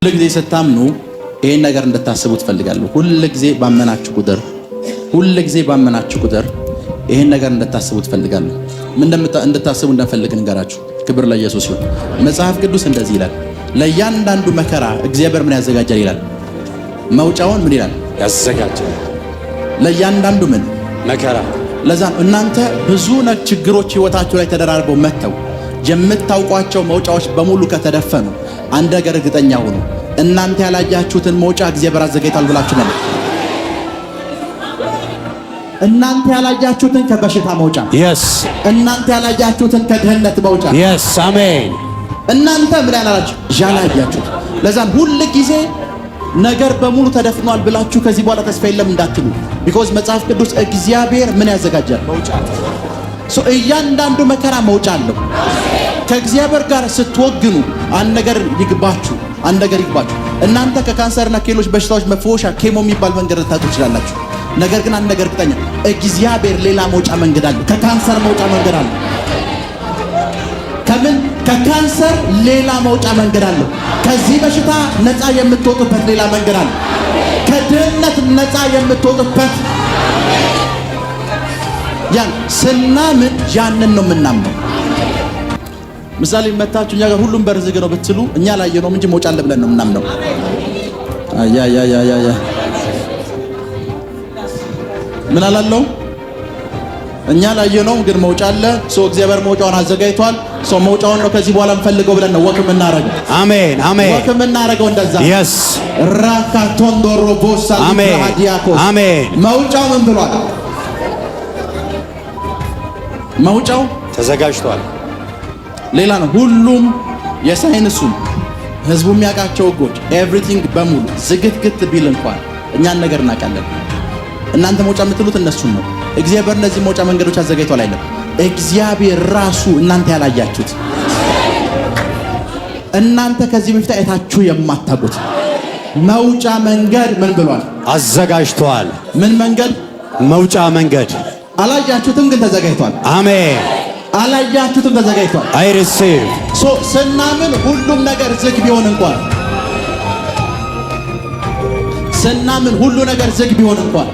ሁል ጊዜ ስታምኑ ይሄን ነገር እንድታስቡ ትፈልጋለሁ። ሁል ጊዜ ባመናችሁ ቁጥር፣ ሁል ጊዜ ባመናችሁ ቁጥር ይሄን ነገር እንድታስቡ ትፈልጋለሁ። ምን እንድታስቡ እንደምፈልግ ንገራችሁ። ክብር ለኢየሱስ ይሁን። መጽሐፍ ቅዱስ እንደዚህ ይላል፣ ለእያንዳንዱ መከራ እግዚአብሔር ምን ያዘጋጃል ይላል። መውጫውን ምን ይላል? ያዘጋጃል። ለእያንዳንዱ ምን መከራ። ለዛ ነው እናንተ ብዙ ችግሮች ህይወታችሁ ላይ ተደራርበው መጥተው የምታውቋቸው መውጫዎች በሙሉ ከተደፈኑ አንድ ነገር እርግጠኛ ሁኑ፣ እናንተ ያላያችሁትን መውጫ እግዚአብሔር አዘጋጅቷል ብላችሁ ነው። እናንተ ያላያችሁትን ከበሽታ መውጫ፣ እናንተ ያላያችሁትን ከድህነት መውጫ፣ Yes፣ አሜን። እናንተ ምን ያላላችሁ ያላያችሁት። ለዛም ሁል ጊዜ ነገር በሙሉ ተደፍኗል ብላችሁ ከዚህ በኋላ ተስፋ የለም እንዳትሉ። Because መጽሐፍ ቅዱስ እግዚአብሔር ምን ያዘጋጃል? መውጫ። So እያንዳንዱ መከራ መውጫ አለው። ከእግዚአብሔር ጋር ስትወግኑ አንድ ነገር ይግባችሁ፣ አንድ ነገር ይግባችሁ። እናንተ ከካንሰርና ከሌሎች በሽታዎች መፈወሻ chemo የሚባል መንገድ ልታጡ ትችላላችሁ። ነገር ግን አንድ ነገር እርግጠኛ፣ እግዚአብሔር ሌላ መውጫ መንገድ አለ። ከካንሰር መውጫ መንገድ አለ። ከምን? ከካንሰር ሌላ መውጫ መንገድ አለ። ከዚህ በሽታ ነፃ የምትወጡበት ሌላ መንገድ አለ። ከድህነት ነፃ የምትወጡበት። ያን ስናምን ያንን ነው የምናምነው። ምሳሌ መታችሁ እኛ ጋር ሁሉም በር ዝግ ነው ብትሉ እኛ ላየነውም እንጂ መውጫ አለ ብለን ነው የምናምነው። አያ ምን አላለው? እኛ ላየነውም ግን መውጫ አለ። So እግዚአብሔር መውጫውን አዘጋጅቷል። So መውጫውን ነው ከዚህ በኋላ እንፈልገው ብለን ነው walk የምናረገው። አሜን፣ አሜን። Walk የምናረገው እንደዛ። ራካቶንዶሮ ቦሳ። ዲያኮስ። መውጫው ምን ብሏል? መውጫው ተዘጋጅቷል። ሌላ ነው። ሁሉም የሳይንሱም ህዝቡ የሚያውቃቸው ህጎች everything በሙሉ ዝግትግት ቢል እንኳን እኛን ነገር እናውቃለን። እናንተ መውጫ የምትሉት እነሱን ነው። እግዚአብሔር እነዚህ መውጫ መንገዶች አዘጋጅቷል አይደለም። እግዚአብሔር ራሱ እናንተ ያላያችሁት፣ እናንተ ከዚህ በፊት አይታችሁ የማታውቁት መውጫ መንገድ ምን ብሏል? አዘጋጅቷል። ምን መንገድ? መውጫ መንገድ። አላያችሁትም፣ ግን ተዘጋጅቷል። አሜን። አላያችሁትም፣ ተዘጋጅቷል። I receive. So ስናምን ሁሉም ነገር ዝግ ቢሆን እንኳን፣ ስናምን ሁሉ ነገር ዝግ ቢሆን እንኳን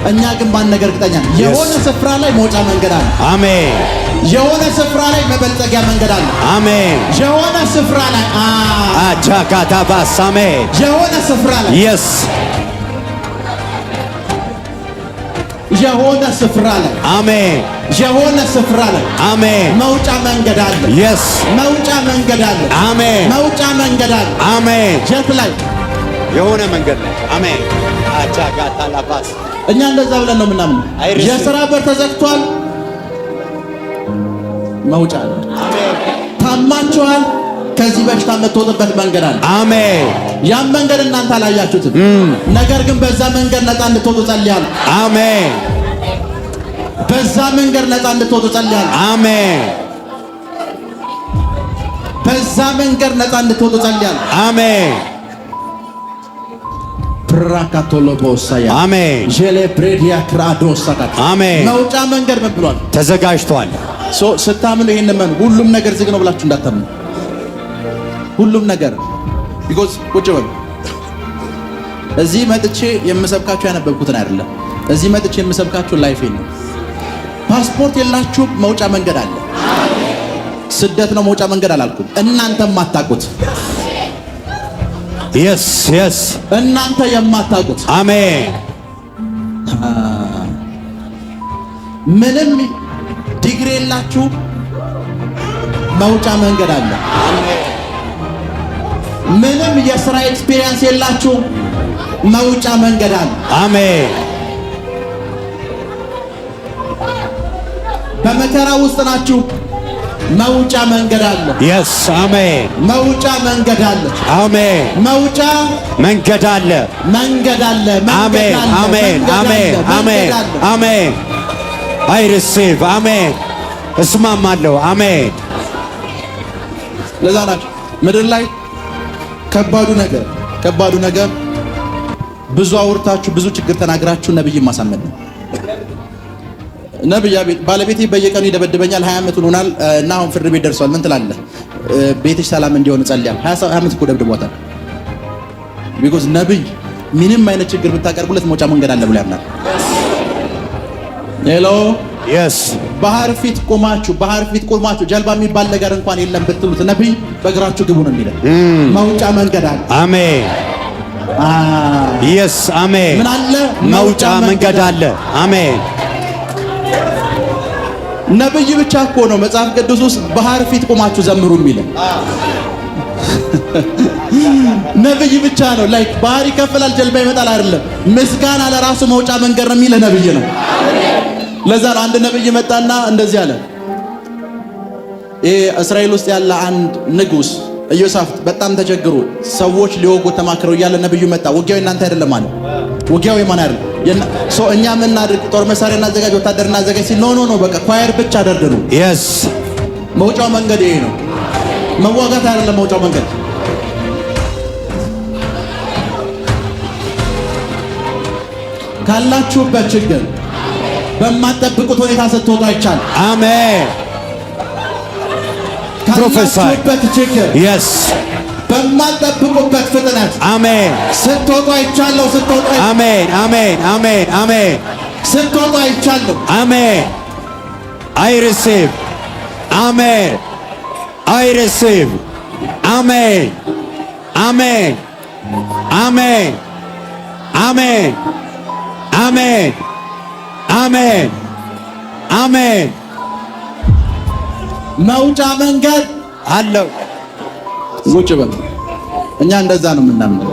እኛ ግን ባንድ ነገር እርግጠኛ ነን። የሆነ ስፍራ ላይ መውጫ መንገድ አለ። አሜን። የሆነ ስፍራ ላይ መበልጸጊያ መንገድ አለ። አሜን። የሆነ ስፍራ ላይ አቻካታባስ፣ አሜን። የሆነ ስፍራ ላይ የሆነ ስፍራ ላይ የሆነ ስፍራ ላይ መውጫ መንገድ አለ። መውጫ መንገድ አለ። መውጫ መንገድ አለ። የት ላይ? የሆነ መንገድ ላይ፣ አሜን። አቻካታላባስ። እኛ እንደዛ ብለን ነው የምናምነው። I receive. የስራ በር ተዘግቷል፣ መውጫ አለ። ታማችኋል፣ ከዚህ በሽታ የምትወጡበት መንገድ አለ። ያን መንገድ እናንተ አላያችሁትም። ነገር ግን በዛ መንገድ ነፃ እንድትወጡ ጸልያለሁ። በዛ መንገድ ነፃ እንድትወጡ ጸልያለሁ። በዛ መንገድ ነፃ እንድትወጡ ጸልያለሁ። ፕራካቶሎቦሳያ። ዤሌ ብሬዲያ ክራዶሳካ። መውጫ መንገድ ምን ብሏል? ተዘጋጅቷል። So ስታምኑ ይሄን መን ሁሉም ነገር ዝግ ነው ብላችሁ እንዳታምኑ። ሁሉም ነገር because ቁጭ በሉ። እዚህ መጥቼ የምሰብካችሁ ያነበብኩትን አይደለም። እዚህ መጥቼ የምሰብካችሁ life ኤን ነው። ፓስፖርት የላችሁም፣ መውጫ መንገድ አለ። ስደት ነው መውጫ መንገድ አላልኩም። እናንተ የማታውቁት እናንተ የማታውቁት። ምንም ዲግሪ የላችሁ፣ መውጫ መንገድ አለ። ምንም የስራ experience የላችሁ፣ መውጫ መንገድ አለ። በመከራ ውስጥ ናችሁ፣ መውጫ መንገድ አለ። Yes፣ አሜን። መውጫ መንገድ አለ። መውጫ መንገድ አለ። መንገድ አለ። መንገድ አለ። መንገድ አለ። መንገድ አለ። አሜን። I receive፣ አሜን። እስማማለሁ። አሜን። ለዛ ናቸው ምድር ላይ ከባዱ ነገር ብዙ አውርታችሁ ብዙ ችግር ተናግራችሁ ነብይ ማሳመን ነው። ነብይ አቤት፣ ባለቤቴ በየቀኑ ይደበድበኛል፣ 20 ዓመት ሆኖናል እና አሁን ፍርድ ቤት ደርሷል። ምን ትላለህ? ቤትሽ ሰላም እንዲሆን እጸልያለሁ። 20 ዓመት እኮ ደብድቧታል። Because ነብይ ምንም አይነት ችግር ብታቀርቡለት መውጫ መንገድ አለ ብሎ ያምናል። Hello። Yes. ባህር ፊት ቆማችሁ ጀልባ የሚባል ነገር እንኳን የለም ብትሉት ነብይ በእግራችሁ ግቡ ነው የሚለው። መውጫ መንገድ አለ። አሜን። Yes, አሜን። ምን አለ? መውጫ መንገድ አለ። አሜን። ነብይ ብቻ እኮ ነው መጽሐፍ ቅዱስ ውስጥ ባህር ፊት ቆማችሁ ዘምሩ የሚለው። ነብይ ብቻ ነው። Like ባህር ይከፈላል ጀልባ ይመጣል አይደለም። ምስጋና ለራሱ መውጫ መንገድ ነው የሚልህ ነብይ ነው። ለዛ ነው አንድ ነብይ መጣና እንደዚህ አለ። ይሄ እስራኤል ውስጥ ያለ አንድ ንጉስ ኢዮሳፍጥ በጣም ተቸግሮ ሰዎች ሊወጉ ተማክረው እያለ ነብዩ መጣ። ውጊያው የእናንተ አይደለም አለ። ውጊያው የማን አይደለም? So እኛ ምን እናድርግ? ጦር መሳሪያ እናዘጋጅ፣ ወታደር እናዘጋጅ ሲል no, no, no፣ በቃ choir ብቻ ደርድሩ። መውጫው መንገድ ይሄ ነው። መዋጋት አይደለም መውጫው መንገድ። ካላችሁበት ችግር በማትጠብቁት ሁኔታ ስትወጡ አይቻልም። አሜን። Prophesy. ካላችሁበት ችግር በማትጠብቁበት ፍጥነት አሜን። ስትወጡ አይቻለሁ። አሜን፣ አሜን፣ አሜን፣ አሜን። ስትወጡ አይቻለሁ። አሜን። I receive. አሜን። I receive. አሜን፣ አሜን፣ አሜን፣ አሜን፣ አሜን፣ አሜን፣ አሜን። መውጫ መንገድ አለው። ቁጭ በል። እኛ እንደዛ ነው የምናምነው።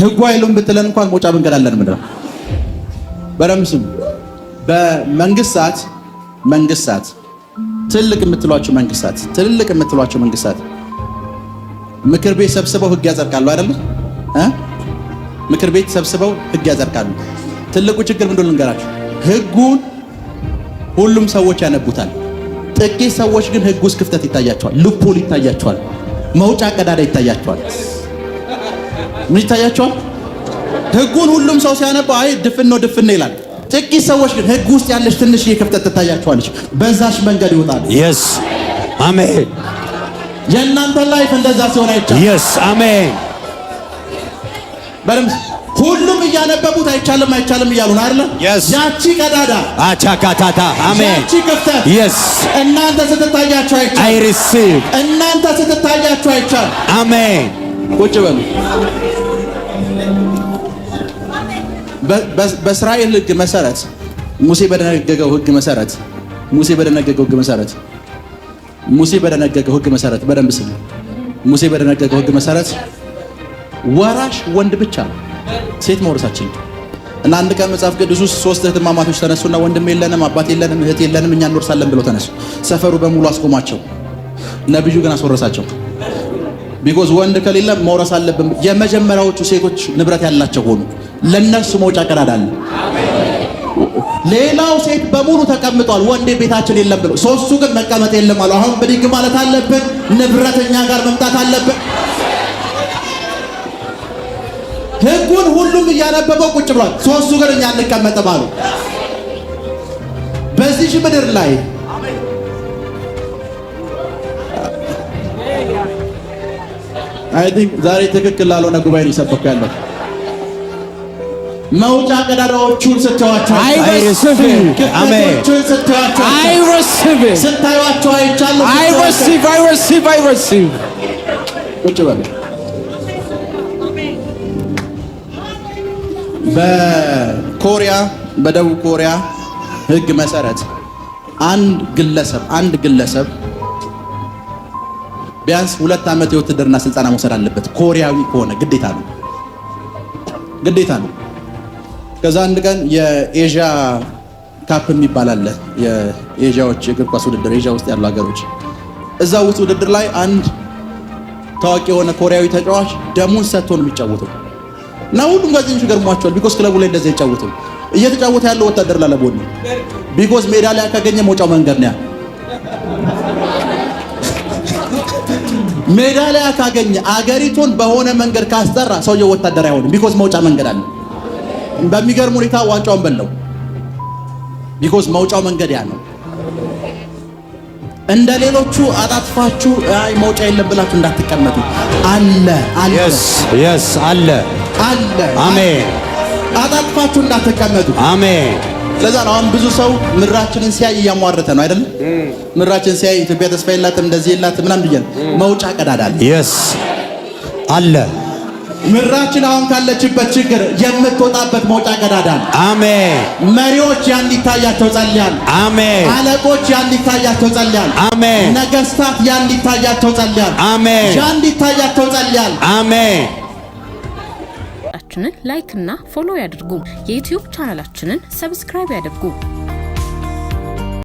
ህጉ አይሉም ብትለን እንኳን መውጫ መንገድ አለን ምንድነው? በደምብ ስሙ። በመንግስታት መንግስታት ትልልቅ የምትሏቸው መንግስታት ምክር ቤት ሰብስበው ህግ ያጸድቃሉ አይደለ እ? ምክር ቤት ሰብስበው ህግ ያጸድቃሉ። ትልቁ ችግር ምንድን ነው ልንገራችሁ። ህጉን ሁሉም ሰዎች ያነቡታል። ጥቂት ሰዎች ግን ህግ ውስጥ ክፍተት ይታያቸዋል፣ loophole ይታያቸዋል፣ መውጫ ቀዳዳ ይታያቸዋል። ምን ይታያቸዋል? ህጉን ሁሉም ሰው ሲያነባው አይ ድፍን ነው ድፍን ነው ይላል። ጥቂት ሰዎች ግን ህግ ውስጥ ያለች ትንሽዬ ክፍተት ትታያቸዋለች። በዛች መንገድ ይወጣሉ። Yes, አሜን። የእናንተ life እንደዛ ሲሆን አይቻልም። Yes, አሜን። በደምብ ሁሉም እያነበቡት አይቻልም አይቻልም እያሉ ነው አይደለ? Yes. ያቺ ቀዳዳ፣ አቻካታታ፣ አሜን። ያቺ ክፍተት እናንተ ስትታያችሁ አይቻልም። I receive. እናንተ ስትታያችሁ አይቻልም። አሜን። ቁጭ በሉ። በእስራኤል ህግ መሰረት ሙሴ በደነገገው ህግ መሰረት፣ በደንብ ስሙ። ሙሴ በደነገገው ህግ መሰረት ወራሽ ወንድ ብቻ ነው፣ ሴት መውረስ አትችልም። እና አንድ ቀን መጽሐፍ ቅዱስ ውስጥ ሶስት እህትማማቾች ተነሱና ወንድም የለንም፣ አባት የለንም፣ እህት የለንም፣ እኛ እንወርሳለን ብለው ተነሱ። ሰፈሩ በሙሉ አስቆማቸው። ነብዩ ግን አስወረሳቸው። Because ወንድ ከሌለ መውረስ አለብን። የመጀመሪያዎቹ ሴቶች ንብረት ያላቸው ሆኑ። ለነሱ መውጫ ቀዳዳ አለ። ሌላው ሴት በሙሉ ተቀምጧል። ወንድ ቤታችን የለም ብሎ፣ ሶስቱ ግን መቀመጥ የለም አሉ። አሁን ብድግ ማለት አለብን። ንብረት እኛ ጋር መምጣት አለብን። ህጉን ሁሉም እያነበበው ቁጭ ብሏል። ሶስቱ ግን እኛ አንቀመጥም አሉ። በዚህ ምድር ላይ I think ዛሬ ትክክል ላልሆነ ጉባኤ ነው የሰበኩ ያለው። መውጫ ቀዳዳዎቹን ስታዩአቸው I receive it. አሜን። ክፍተቶቹን ስታዩአቸው I receive it. ስታዩአቸው አይቻለሁ። I receive, I receive, I receive. ቁጭ በሉ። በደቡብ ኮሪያ ህግ መሰረት አንድ ግለሰብ ቢያንስ 2 ዓመት የውትድርና ስልጠና መውሰድ አለበት። ኮሪያዊ ከሆነ ግዴታ ነው፣ ግዴታ ነው። ከዛ አንድ ቀን የኤዥያ Cup የሚባል አለ። የኤዥያዎች የእግር ኳስ ውድድር፣ ኤዥያ ውስጥ ያሉ ሀገሮች። እዛ ውስጥ ውድድር ላይ አንድ ታዋቂ የሆነ ኮሪያዊ ተጫዋች ደሙን ሰጥቶ ነው የሚጫወተው እና ሁሉም ጋዜጠኞች ገርሟቸዋል። Because ክለቡ ላይ እንደዛ አይጫወትም። እየተጫወተ ያለው ወታደር ላለመሆን ነው። Because ሜዳሊያ ካገኘ መውጫው መንገድ ነው ያ። ሜዳሊያ ካገኘ፣ አገሪቱን በሆነ መንገድ ካስጠራ ሰውየው ወታደር አይሆንም። Because መውጫ መንገድ አለ። በሚገርም ሁኔታ ዋንጫውን በላው። Because መውጫው መንገድ ያ ነው። እንደ ሌሎቹ አጣጥፋችሁ አይ መውጫ የለም ብላችሁ እንዳትቀመጡ። አለ፣ አለ። Yes, አለ። አለ። አሜን። አጣጥፋችሁ እንዳትቀመጡ። አሜን። ለዛ ነው አሁን ብዙ ሰው ምድራችንን ሲያይ እያሟረተ ነው አይደለም? ምድራችን ሲያይ ኢትዮጵያ ተስፋ የላትም፣ እንደዚህ የላትም ምናምን ብያለሁ። መውጫ ቀዳዳ አለ። Yes፣ አለ። ምድራችን አሁን ካለችበት ችግር የምትወጣበት መውጫ ቀዳዳ አለ። አሜን። መሪዎች ያን እንዲታያቸው ጸልያለሁ። አሜን። አለቆች ያን እንዲታያቸው ጸልያለሁ። አሜን። ነገስታት ያን እንዲታያቸው ጸልያለሁ። አሜን። ያን እንዲታያቸው ጸልያለሁ። አሜን። ችንን like እና follow ያድርጉ። የ YouTube ቻናላችንን subscribe ያድርጉ።